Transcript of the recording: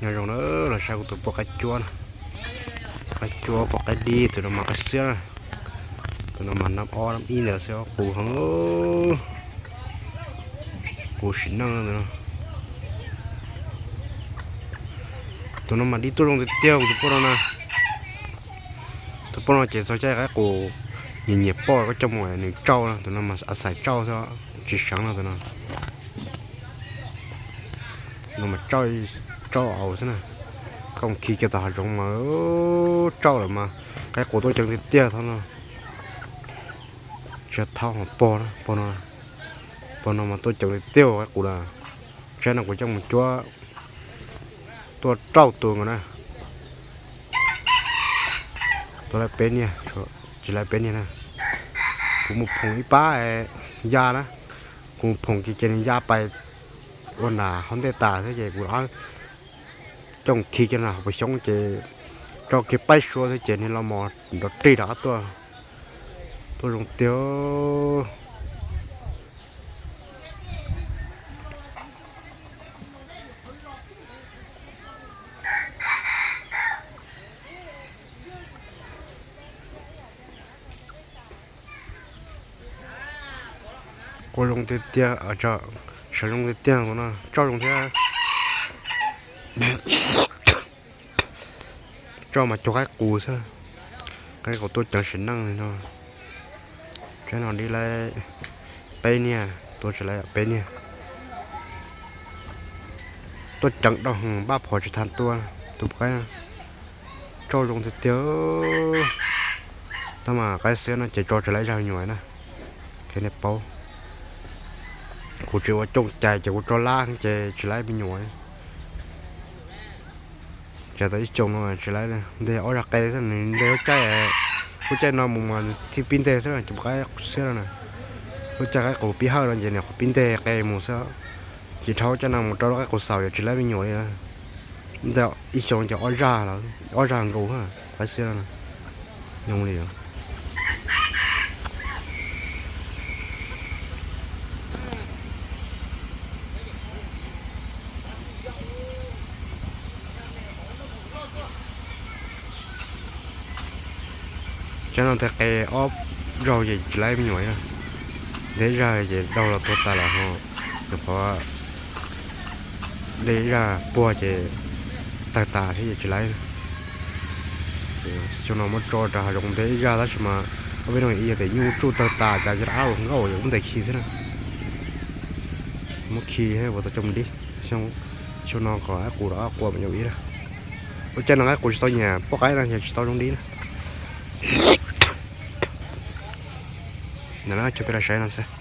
Nyob zoo na, los saib kuv tus poj qaib cuab na. Qaib cuab poj qaib dib, tus no mas qaib xiab na. Tus no mas nab ob nab ib ntawd xwb, qus heev. Qus sim neej no. Tus no mas dib tuaj zoo tiag tiag kuv tus poj no na. Tus poj no ces txog caij qaib qus nyiam nyiam poj koj coj mus nws tsauj na, tus no mas xaiv tsauj xwb, tsis seev no tus no. No mas tsauj, tsauj aus xwb na. Koj mus khi kiag tom hav zoov mas tsauj lawm mas qaib qus tuaj ceev tiag tiag thaum no. Tsis thaub ho pog na, pog no, pog no mas tuaj ceev tiag tiag qaib qus lawm. Tsaib no kuv coj mus cuab tuaj rau tus nkaus na. Tuaj lawm peb niag, tsis lawm peb niag na. Kuv mus phoom ib pab ya na, kuv mus phoom kiag ces nws ya pais ua nram hauv ntej tas xwb ces kuv coj mus khi kiag nram hauv paus xyoob ces tso kiag paib suab xwb ces nws los mos nrov rig rov qab tuaj. Tuaj zoo tiag. Quaj zoo tiag tiag, sawv zoo tiag tiag no, tsauj zoo thiab. Tsauj mas cuag qaib qus xwb, qaib qus tuaj ceev sim neej li no. Tsaib no dib lawm peb niag, tua tsis lawm peb niag. Tuaj ceev dau heev, npaj phom tsis tau tua tus qaib. Tsauj zoo tiag tiag. Tab mas qaib xiab no ces tso tsis lawv zaj me nyuam na, qhia nej paub. Kuv tsis ua cooj cai ces kuv tso lab ces tsis lawv me nyuam. Ces tau ib xyoos no tsis lawv, nteg ob zaj qe xwb, nws nteg lub caij, lub caij no mus mas thiaj pib nteg xwb ces qaib xiab no na. Lub caij qaib qus pib hawj no ces nws qhuav pib nteg qe mus xwb. Ces dhau lub caij no mus rau lub qaib qus xaus ces tsis lawv me nyuam li. Nteg ib xyoos ces ob zaj, ob zaj nkaus qaib xiab no. Nyob li Tsaib no nteg qe ob zaug ces tsis lawv me nyuam li. Nteg ib zag ces daug los tuag tas lawm ho, nyuam qhuav nteg ib zag puag ces tawg tas thiab ces tsis lawv. Xyoo no muab tso rau hav zoov nteg ib zag tab sis mas ob peb no ib yog tias nyuj tsuj tawg tas cas rov qab los nkauj yog ub ntes khi xwb na. Muab khi thiab ua tau coj mus dib. Xyoo no kom qaib qus rov qab qua me nyuam ib na. Lub caij no qaib qus tsis tau nyiam poj qaib no ces tsis tau zoo dib na. Ntawm no cov peb los saib no xwb.